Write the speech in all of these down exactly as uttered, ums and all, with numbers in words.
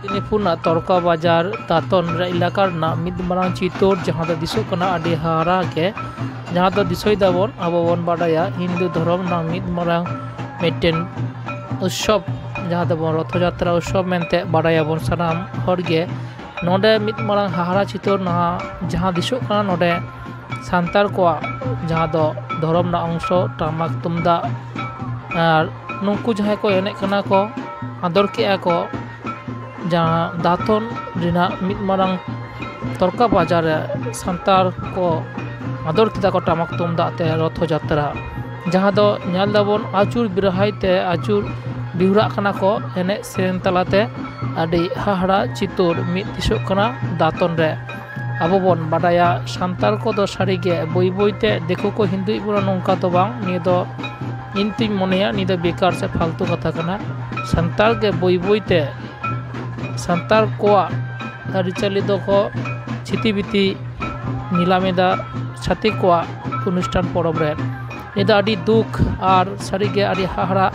ᱢᱮᱫᱽᱱᱤᱯᱩᱨ ᱨᱮᱱᱟᱜ ᱛᱚᱨᱠᱟ ᱵᱟᱡᱟᱨ ᱫᱟᱛᱚᱱ ᱨᱮ ᱮᱞᱟᱠᱟ ᱨᱮᱱᱟᱜ ᱢᱤᱫ ᱢᱟᱨᱟᱝ ᱪᱤᱛᱟᱹᱨ, ᱡᱟᱦᱟᱸ ᱫᱚ ᱫᱤᱥᱚᱜ ᱠᱟᱱᱟ ᱟᱹᱰᱤ ᱦᱟᱦᱟᱲᱟ ᱜᱮ, ᱡᱟᱦᱟᱸ ᱫᱚ ᱫᱤᱥᱟᱹᱭ ᱫᱟᱵᱚᱱ ᱟᱵᱚ ᱵᱚᱱ ᱵᱟᱰᱟᱭᱟ ᱦᱤᱱᱫᱩ ᱫᱷᱚᱨᱚᱢ ᱨᱮᱱᱟᱜ ᱢᱤᱫ ᱢᱟᱨᱟᱝ ᱢᱤᱫᱴᱮᱱ ᱩᱛᱥᱚᱵ, ᱡᱟᱦᱟᱸ ᱫᱚᱵᱚᱱ ᱨᱚᱛᱷᱚ ᱡᱟᱛᱨᱟ ᱩᱛᱥᱚᱵ ᱢᱮᱱᱛᱮ ᱵᱟᱰᱟᱭᱟᱵᱚᱱ ᱥᱟᱱᱟᱢ ᱦᱚᱲ ᱜᱮ᱾ ᱱᱚᱰᱮ ᱢᱤᱫ ᱢᱟᱨᱟᱝ ᱦᱟᱦᱟᱲᱟ ᱪᱤᱛᱟᱹᱨ ᱱᱟᱦᱟᱜ ᱡᱟᱦᱟᱸ ᱫᱤᱥᱚᱜ ᱠᱟᱱᱟ, ᱱᱚᱰᱮ ᱥᱟᱱᱛᱟᱲ ᱠᱚᱣᱟᱜ ᱡᱟᱦᱟᱸ ᱫᱚ ᱫᱷᱚᱨᱚᱢ ᱨᱮᱱᱟᱜ ᱚᱝᱥᱚ, ᱴᱟᱢᱟᱠ ᱛᱩᱢᱫᱟᱜ, ᱟᱨ ᱱᱩᱠᱩ ᱡᱟᱦᱟᱸᱭ ᱠᱚ ᱮᱱᱮᱡ ᱠᱟᱱᱟ ᱠᱚ, ᱟᱫᱚᱨ ᱠᱮᱜᱼᱟ ᱠᱚ, ᱡᱟᱦᱟᱸ ᱫᱟᱛᱚᱱ ᱨᱮᱱᱟᱜ ᱢᱤᱫ ᱢᱟᱨᱟᱝ ᱛᱚᱨᱠᱟ ᱵᱟᱡᱟᱨ ᱨᱮ ᱥᱟᱱᱛᱟᱲ ᱠᱚ ᱟᱫᱚᱨ ᱠᱮᱫᱟ ᱠᱚ ᱴᱟᱢᱟᱠ ᱛᱩᱢᱫᱟᱜ ᱛᱮ ᱨᱚᱛᱷᱚ ᱡᱟᱛᱨᱟ, ᱡᱟᱦᱟᱸ ᱫᱚ ᱧᱮᱞ ᱫᱟᱵᱚᱱ ᱟᱹᱪᱩᱨ ᱵᱮᱨᱦᱟᱭ ᱛᱮ ᱟᱹᱪᱩᱨ ᱵᱤᱦᱩᱨᱟᱜ ᱠᱟᱱᱟ ᱠᱚ ᱮᱱᱮᱡ ᱥᱮᱨᱮᱧ ᱛᱟᱞᱟᱛᱮ᱾ ᱟᱹᱰᱤ ᱦᱟᱦᱟᱲᱟ ᱪᱤᱛᱟᱹᱨ ᱢᱤᱫ ᱫᱤᱥᱚᱜ ᱠᱟᱱᱟ ᱫᱟᱛᱚᱱ ᱨᱮ᱾ ᱟᱵᱚ ᱵᱚᱱ ᱵᱟᱰᱟᱭᱟ ᱥᱟᱱᱛᱟᱲ ᱠᱚᱫᱚ ᱥᱟᱹᱨᱤᱜᱮ ᱵᱟᱹᱭ ᱵᱟᱹᱭᱛᱮ ᱫᱤᱠᱩ ᱠᱚ ᱦᱤᱱᱫᱩᱭᱮᱫ ᱵᱚᱱᱟ, ᱱᱚᱝᱠᱟ ᱫᱚ ᱵᱟᱝ᱾ ᱱᱤᱭᱟᱹ ᱫᱚ ᱤᱧ ᱛᱩᱧ ᱢᱚᱱᱮᱭᱟ ᱱᱤᱭᱟᱹ ᱫᱚ ᱵᱮᱠᱟᱨ ᱥᱮ ᱯᱷᱟᱞᱛᱩ ᱠᱟᱛᱷᱟ ᱠᱟᱱᱟ᱾ ᱥᱟᱱᱛᱟᱲ ᱜᱮ ᱵᱟᱹᱭ ᱵᱟᱹᱭᱛᱮ ᱥᱟᱱᱛᱟᱲ ᱠᱚᱣᱟᱜ ᱟᱹᱨᱤᱪᱟᱹᱞᱤ ᱫᱚᱠᱚ ᱪᱷᱤᱛᱤ ᱵᱤᱛᱤ ᱱᱤᱞᱟᱢ ᱮᱫᱟ ᱪᱷᱟᱹᱛᱤᱠ ᱠᱚᱣᱟᱜ ᱚᱱᱩᱥᱴᱷᱟᱱ ᱯᱚᱨᱚᱵᱽ ᱨᱮ᱾ ᱱᱤᱭᱟᱹ ᱫᱚ ᱟᱹᱰᱤ ᱫᱩᱠ ᱟᱨ ᱥᱟᱹᱨᱤᱜᱮ ᱟᱹᱰᱤ ᱦᱟᱦᱟᱲᱟᱜ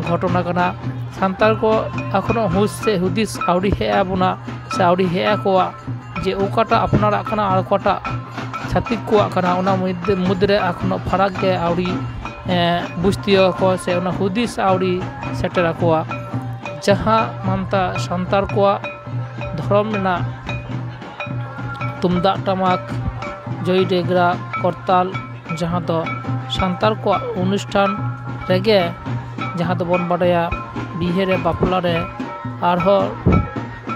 ᱜᱷᱚᱴᱚᱱᱟ ᱠᱟᱱᱟ᱾ ᱥᱟᱱᱛᱟᱲ ᱠᱚ ᱮᱠᱷᱚᱱᱳ ᱦᱩᱸᱥ ᱥᱮ ᱦᱩᱫᱤᱥ ᱟᱹᱣᱨᱤ ᱦᱮᱡ ᱟᱵᱚᱱᱟ ᱥᱮ ᱟᱹᱣᱨᱤ ᱦᱮᱡ ᱟᱠᱚᱣᱟ ᱡᱮ ᱚᱠᱟᱴᱟᱜ ᱟᱯᱱᱟᱨᱟᱜ ᱠᱟᱱᱟ ᱟᱨ ᱚᱠᱟᱴᱟᱜ ᱪᱷᱟᱹᱛᱤᱠ ᱠᱚᱣᱟᱜ ᱠᱟᱱᱟ, ᱚᱱᱟ ᱢᱩᱫᱽ-, ᱢᱩᱫᱽᱨᱮ ᱮᱠᱷᱚᱱᱳ ᱯᱷᱟᱨᱟᱠ ᱜᱮ ᱟᱹᱣᱨᱤ, ᱮᱸ, ᱵᱩᱡᱽ ᱛᱤᱭᱳᱜ ᱟᱠᱚ ᱥᱮ ᱚᱱᱟ ᱦᱩᱫᱤᱥ ᱟᱹᱣᱨᱤ ᱥᱮᱴᱮᱨ ᱟᱠᱚᱣᱟ᱾ ᱡᱟᱦᱟᱸ ᱢᱟᱱᱛᱟ ᱥᱟᱱᱛᱟᱲ ᱠᱚᱣᱟᱜ ᱫᱷᱚᱨᱚᱢ ᱨᱮᱱᱟᱜ ᱛᱩᱢᱫᱟᱜ ᱴᱟᱢᱟᱠ, ᱡᱚᱭ ᱨᱮᱜᱽᱲᱟ, ᱠᱚᱨᱛᱟᱞ, ᱡᱟᱦᱟᱸ ᱫᱚ ᱥᱟᱱᱛᱟᱲ ᱠᱚᱣᱟᱜ ᱚᱱᱩᱥᱴᱷᱟᱱ ᱨᱮᱜᱮ, ᱡᱟᱦᱟᱸ ᱫᱚᱵᱚᱱ ᱵᱟᱰᱟᱭᱟ ᱵᱤᱦᱟᱹ ᱨᱮ, ᱵᱟᱯᱞᱟ ᱨᱮ, ᱟᱨᱦᱚᱸ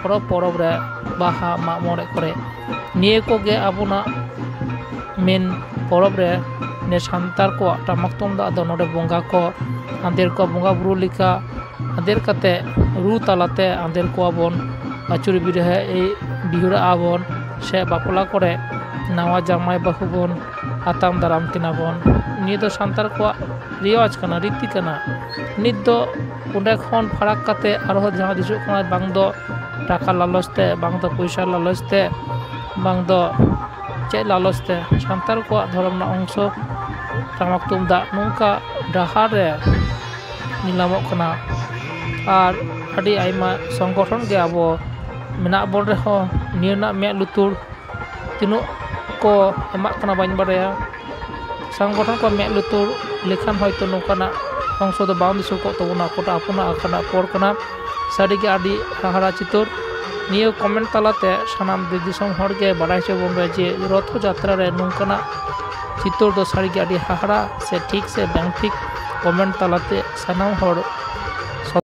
ᱯᱚᱨᱚᱵᱽ ᱯᱚᱨᱚᱵᱽ ᱨᱮ, ᱵᱟᱦᱟ, ᱢᱟᱜ ᱢᱚᱬᱮ ᱠᱚᱨᱮ, ᱱᱤᱭᱟᱹ ᱠᱚᱜᱮ ᱟᱵᱚᱱᱟᱜ ᱢᱮᱱ ᱯᱚᱨᱚᱵᱽ ᱨᱮ᱾ ᱱᱮ ᱥᱟᱱᱛᱟᱲ ᱠᱚᱣᱟᱜ ᱴᱟᱢᱟᱠ ᱛᱩᱢᱫᱟᱜ ᱫᱚ ᱱᱚᱰᱮ ᱵᱚᱸᱜᱟ ᱠᱚ ᱟᱸᱫᱮᱨ ᱠᱚᱣᱟ, ᱵᱚᱸᱜᱟ ᱵᱩᱨᱩ ᱞᱮᱠᱟ ᱟᱸᱫᱮᱨ ᱠᱟᱛᱮ ᱨᱩ ᱛᱟᱞᱟᱛᱮ ᱟᱸᱫᱮᱨ ᱠᱚᱣᱟ ᱵᱚᱱ, ᱟᱹᱪᱩᱨ ᱵᱤᱨᱦᱟᱹ ᱵᱤᱦᱩᱨᱟᱜᱼᱟ ᱵᱚᱱ, ᱥᱮ ᱵᱟᱯᱞᱟ ᱠᱚᱨᱮ ᱱᱟᱣᱟ ᱡᱟᱶᱟᱭ ᱵᱟᱹᱦᱩ ᱵᱚᱱ ᱟᱛᱟᱝ ᱫᱟᱨᱟᱢ ᱠᱤᱱᱟ ᱵᱚᱱ᱾ ᱱᱤᱭᱟᱹ ᱫᱚ ᱥᱟᱱᱛᱟᱲ ᱠᱚᱣᱟᱜ ᱨᱮᱣᱟᱡᱽ ᱠᱟᱱᱟ, ᱨᱤᱛᱤ ᱠᱟᱱᱟ᱾ ᱱᱤᱛ ᱫᱚ ᱚᱸᱰᱮ ᱠᱷᱚᱱ ᱯᱷᱟᱨᱟᱠ ᱠᱟᱛᱮ ᱟᱨᱦᱚᱸ ᱡᱟᱦᱟᱸ ᱫᱤᱥᱚᱜ ᱠᱟᱱᱟ, ᱵᱟᱝ ᱫᱚ ᱴᱟᱠᱟ ᱞᱟᱞᱚᱪ ᱛᱮ, ᱵᱟᱝ ᱫᱚ ᱯᱚᱭᱥᱟ ᱞᱟᱞᱚᱪ ᱛᱮ, ᱵᱟᱝ ᱫᱚ ᱪᱮᱫ ᱞᱟᱞᱚᱪ ᱛᱮ, ᱥᱟᱱᱛᱟᱲ ᱠᱚᱣᱟᱜ ᱫᱷᱚᱨᱚᱢ ᱨᱮᱱᱟᱜ ᱚᱝᱥᱚ ᱴᱟᱢᱟᱠ ᱛᱩᱢᱫᱟᱜ ᱱᱚᱝᱠᱟ ᱰᱟᱦᱟᱨ ᱨᱮ ᱧᱮᱞ ᱧᱟᱢᱚᱜ ᱠᱟᱱᱟ᱾ ᱟᱨ ᱟᱹᱰᱤ ᱟᱭᱢᱟ ᱥᱚᱝᱜᱚᱴᱷᱚᱱ ᱜᱮ ᱟᱵᱚ ᱢᱮᱱᱟᱜ ᱵᱚᱱ ᱨᱮᱦᱚᱸ, ᱱᱤᱭᱟᱹ ᱨᱮᱱᱟᱜ ᱢᱮᱫ ᱞᱩᱛᱩᱨ ᱛᱤᱱᱟᱹᱜ ᱠᱚ ᱮᱢᱟᱜ ᱠᱟᱱᱟ ᱵᱟᱹᱧ ᱵᱟᱰᱟᱭᱟ᱾ ᱥᱚᱝᱜᱚᱴᱷᱚᱱ ᱠᱚ ᱢᱮᱫ ᱞᱩᱛᱩᱨ ᱞᱮᱠᱷᱟᱱ ᱦᱚᱭᱛᱳ ᱱᱚᱝᱠᱟᱱᱟᱜ ᱚᱝᱥᱚ ᱫᱚ ᱵᱟᱝ ᱫᱤᱥᱟᱹ ᱠᱚᱜ ᱛᱟᱵᱚᱱᱟ, ᱚᱠᱟᱴᱟᱜ ᱟᱵᱚᱱᱟᱜ ᱟᱠᱟᱱᱟᱜ ᱯᱚᱨ ᱠᱟᱱᱟ᱾ ᱥᱟᱹᱨᱤᱜᱮ ᱟᱹᱰᱤ ᱦᱟᱦᱟᱲᱟ ᱪᱤᱛᱟᱹᱨ᱾ ᱱᱤᱭᱟᱹ ᱠᱚᱢᱮᱱᱴ ᱛᱟᱞᱟᱛᱮ ᱥᱟᱱᱟᱢ ᱫᱮᱥ ᱫᱤᱥᱚᱢ ᱦᱚᱲ ᱜᱮ ᱵᱟᱰᱟᱭ ᱦᱚᱪᱚ ᱵᱚᱱ ᱯᱮ ᱡᱮ ᱨᱚᱛᱷᱚ ᱡᱟᱛᱨᱟ ᱨᱮ ᱱᱚᱝᱠᱟᱱᱟᱜ ᱪᱤᱛᱟᱹᱨ ᱫᱚ ᱥᱟᱹᱨᱤᱜᱮ ᱟᱹᱰᱤ ᱦᱟᱦᱟᱲᱟ ᱥᱮ ᱴᱷᱤᱠ ᱥᱮ ᱵᱟᱝ ᱴᱷᱤᱠ, ᱠᱚᱢᱮᱱᱴ ᱛᱟᱞᱟᱛᱮ ᱥᱟᱱᱟᱢ ᱦᱚᱲ